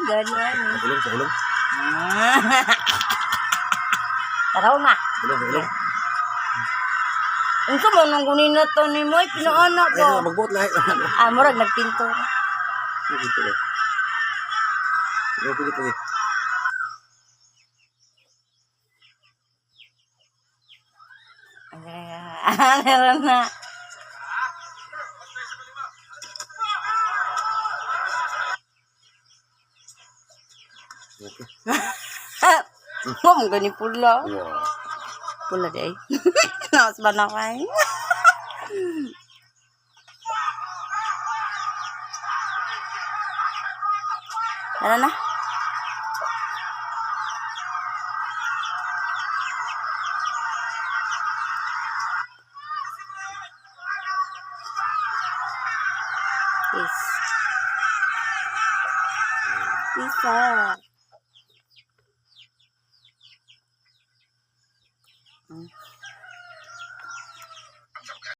Gani ani. Sa ilong, sa ilong. Taraw nga. Ilong, sa ilong. Unsa man nang gunina to ni mo ay pinaana Ay, ba? magbuot lahi. Ah, murag nagpinto. Dito ba? Sige, pilit lagi. Ah, meron na. Okay. Mo mo gani pula. Wow. Pula day. Naos ba na kay? Tara na. Peace. Peace out.